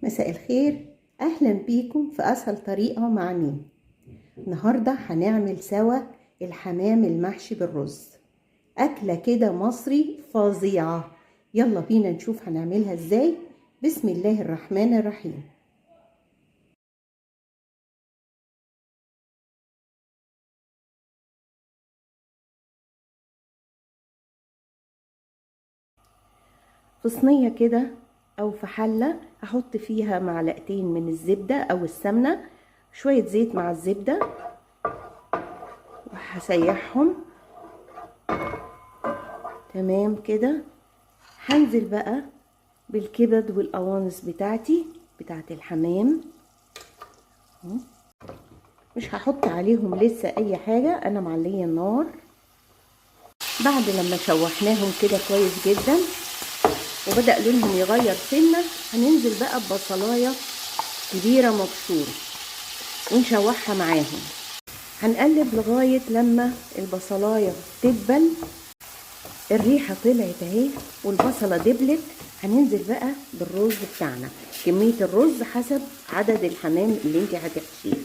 مساء الخير، اهلا بيكم في اسهل طريقة مع مين. النهاردة هنعمل سوا الحمام المحشي بالرز، اكلة كده مصري فظيعة. يلا بينا نشوف هنعملها ازاي. بسم الله الرحمن الرحيم. في صينية كده او في حلة هحط فيها معلقتين من الزبدة او السمنة، شوية زيت مع الزبدة، وهسيحهم تمام كده. هنزل بقى بالكبد والقوانص بتاعت الحمام. مش هحط عليهم لسه اي حاجة، انا معلية النار. بعد لما شوحناهم كده كويس جدا وبدأ لونهم يغير سنة، هننزل بقى ببصلاية كبيرة مبشورة ونشوحها معاهم. هنقلب لغاية لما البصلاية تدبل. الريحة طلعت اهي والبصلة دبلت. هننزل بقى بالرز بتاعنا، كمية الرز حسب عدد الحمام اللي انت هتحشيه.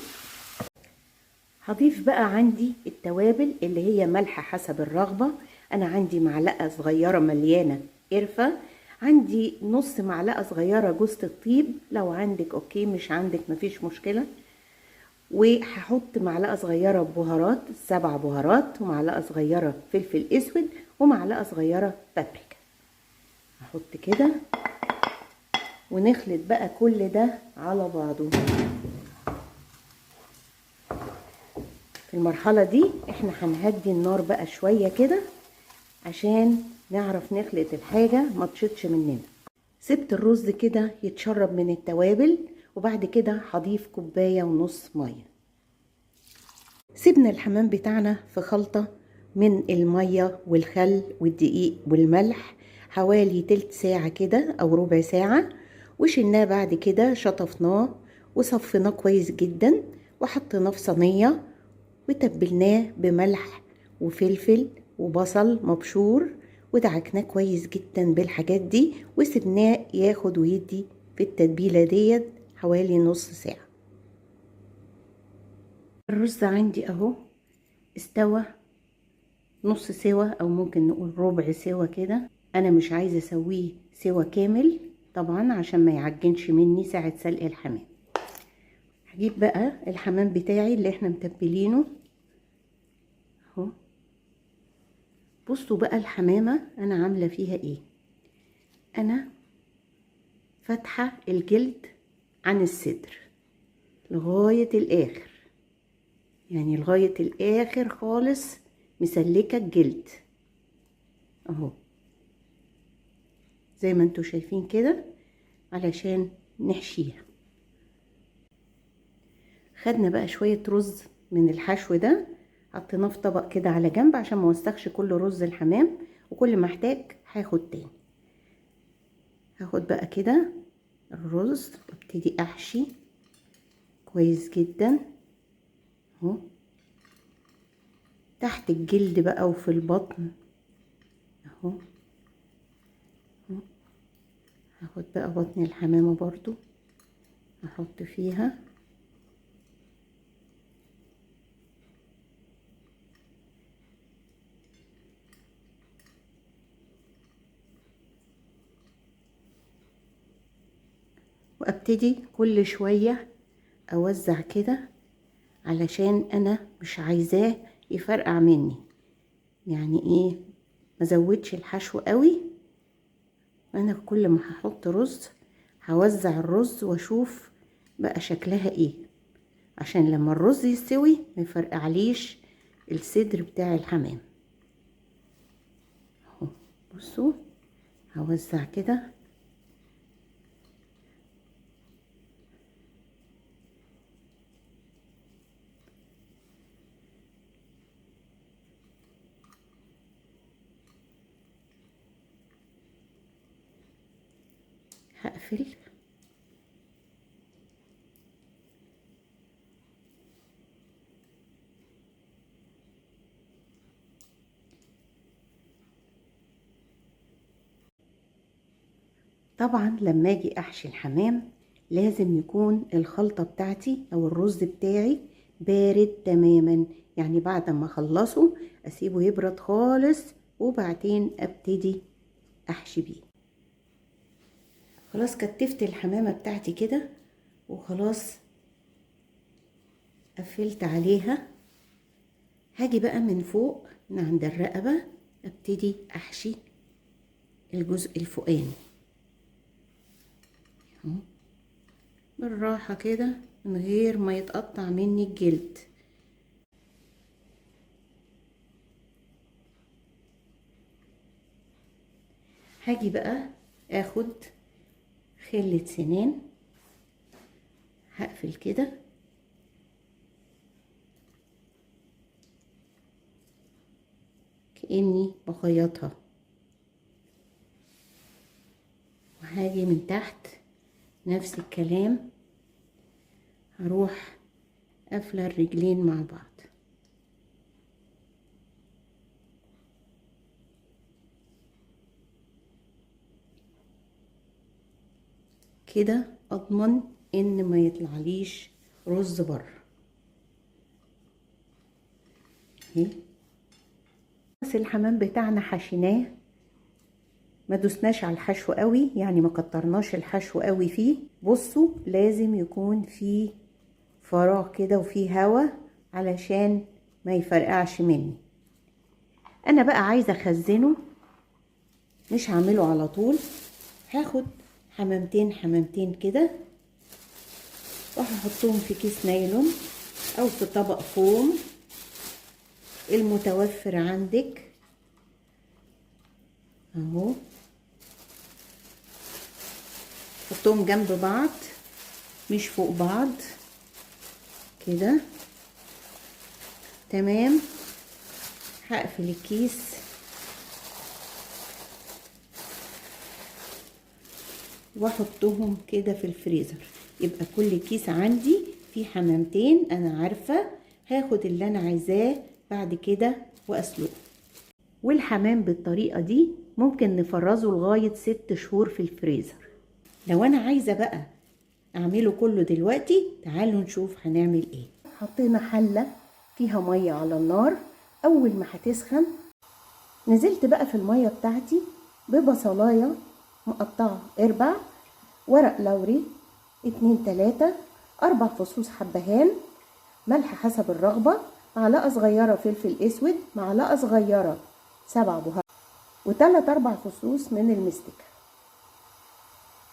هضيف بقى عندي التوابل اللي هي ملح حسب الرغبة. انا عندي معلقة صغيرة مليانة قرفة، عندي نص معلقة صغيرة جوزة الطيب، لو عندك okay، مش عندك مفيش مشكلة. وهحط معلقة صغيرة بهارات، 7 بهارات، ومعلقة صغيرة فلفل اسود، ومعلقة صغيرة بابريكا. هحط كده ونخلط بقى كل ده على بعضه. في المرحلة دي احنا هنهدي النار بقى شوية كده عشان نعرف نخلط الحاجة ما تشطش مننا. سبت الرز كده يتشرب من التوابل، وبعد كده هضيف كوباية ونص مية. سيبنا الحمام بتاعنا في خلطة من المية والخل والدقيق والملح حوالي تلت ساعة كده أو ربع ساعة، وشلناه بعد كده، شطفناه وصفيناه كويس جدا، وحطيناه في صينية وتبلناه بملح وفلفل وبصل مبشور، ودعكناه كويس جدا بالحاجات دي، وسبناه ياخد ويدي في التتبيلة ديت حوالي نص ساعة. الرز عندي اهو استوى نص سوا، او ممكن نقول ربع سوا كده. انا مش عايزة اسويه سوا كامل طبعا عشان ما يعجنش مني ساعة سلق الحمام. هجيب بقى الحمام بتاعي اللي احنا متبلينه اهو. بصوا بقى الحمامة انا عاملة فيها ايه. انا فاتحة الجلد عن الصدر لغاية الاخر، يعني لغاية الاخر خالص، مسلكة الجلد اهو زي ما انتوا شايفين كده علشان نحشيها. خدنا بقى شوية رز من الحشو ده، حطيناه في طبق كده على جنب عشان ما وسخش كل رز الحمام، وكل ما احتاج هاخد تاني. هاخد بقى كده الرز وابتدي احشي كويس جدا اهو تحت الجلد بقى وفي البطن اهو. هاخد بقى بطن الحمامة برضو احط فيها. وابتدي كل شوية اوزع كده علشان انا مش عايزاه يفرقع مني، يعني ايه ما ازودش الحشو قوي. انا كل ما هحط رز هوزع الرز واشوف بقى شكلها ايه، عشان لما الرز يستوي ما يفرقعليش الصدر بتاع الحمام اهو. بصوا هوزع كده. هقفل. طبعا لما اجي احشي الحمام لازم يكون الخلطة بتاعتي او الرز بتاعي بارد تماما، يعني بعد ما اخلصه اسيبه يبرد خالص وبعدين ابتدي احشي بيه. خلاص كتفت الحمامة بتاعتي كده وخلاص قفلت عليها. هاجي بقى من فوق من عند الرقبة ابتدي احشي الجزء الفوقاني بالراحة كده من غير ما يتقطع مني الجلد. هاجي بقى اخد خلة سنان، هقفل كده كأني بخيطها، وهاجي من تحت نفس الكلام، هروح قافله الرجلين مع بعض. كده اضمن ان ما يطلعليش رز بره. اهي بس الحمام بتاعنا حشيناه، ما دوسناش على الحشو قوي، يعني ما كترناش الحشو قوي فيه. بصوا لازم يكون فيه فراغ كده وفيه هوا علشان ما يفرقعش مني. انا بقى عايزه اخزنه، مش هعمله على طول. هاخد حمامتين حمامتين كده وهحطهم في كيس نايلون او في طبق فوم المتوفر عندك اهو. حطهم جنب بعض مش فوق بعض كده، تمام. هقفل الكيس واحطهم كده في الفريزر. يبقى كل كيس عندي فيه حمامتين، انا عارفه هاخد اللي انا عايزاه بعد كده واسلقه. والحمام بالطريقة دي ممكن نفرزه لغاية 6 شهور في الفريزر. لو انا عايزه بقى اعمله كله دلوقتي، تعالوا نشوف هنعمل ايه. حطينا حله فيها مية على النار، اول ما هتسخن نزلت بقى في المية بتاعتي ببصلايه مقطعه 4، ورق لوري 2 3، 4 فصوص حبهان، ملح حسب الرغبة، معلقه صغيرة فلفل اسود، معلقه صغيرة 7 بهارات، و3 4 فصوص من المستكه.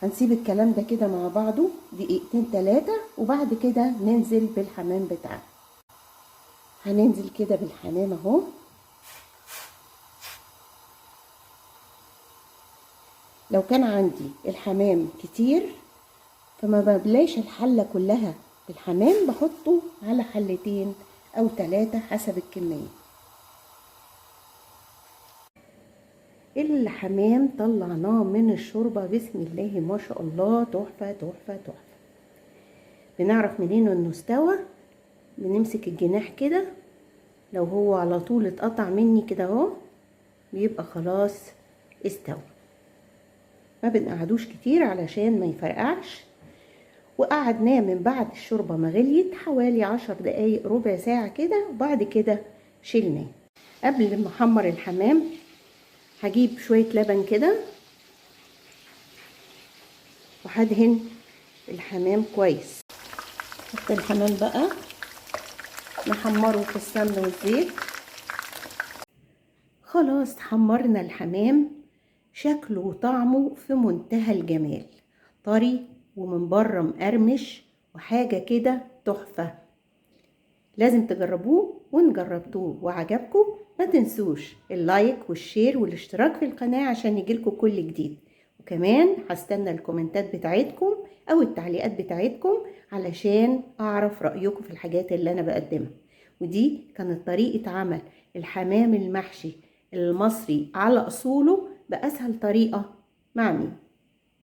هنسيب الكلام ده كده مع بعضه دقيقتين 3، وبعد كده ننزل بالحمام بتاعنا. هننزل كده بالحمام اهو. لو كان عندي الحمام كتير فما ببلاش الحلة كلها بالحمام، بحطه على حلتين او 3 حسب الكمية. الحمام طلعناه من الشوربة، بسم الله ما شاء الله، تحفة تحفة تحفة. بنعرف منين انه استوى؟ بنمسك الجناح كده، لو هو على طول اتقطع مني كده اهو بيبقى خلاص استوى. ما بنقعدوش كتير علشان ما يفرقعش. وقعدناه من بعد الشوربة ما غليت حوالي 10 دقايق ربع ساعة كده، وبعد كده شلناه. قبل ما احمر الحمام هجيب شوية لبن كده وهدهن الحمام كويس. نحط الحمام بقى نحمره في السمن والزيت. خلاص حمرنا الحمام، شكله وطعمه في منتهى الجمال، طري ومن بره مقرمش وحاجة كده تحفة. لازم تجربوه، وان جربتوه وعجبكم ما تنسوش ال like وال share والاشتراك في القناة عشان يجيلكم كل جديد. وكمان هستنى الكومنتات بتاعتكم او التعليقات بتاعتكم علشان اعرف رأيكم في الحاجات اللي انا بقدمها. ودي كانت طريقة عمل الحمام المحشي المصري على اصوله بأسهل طريقة مع مين.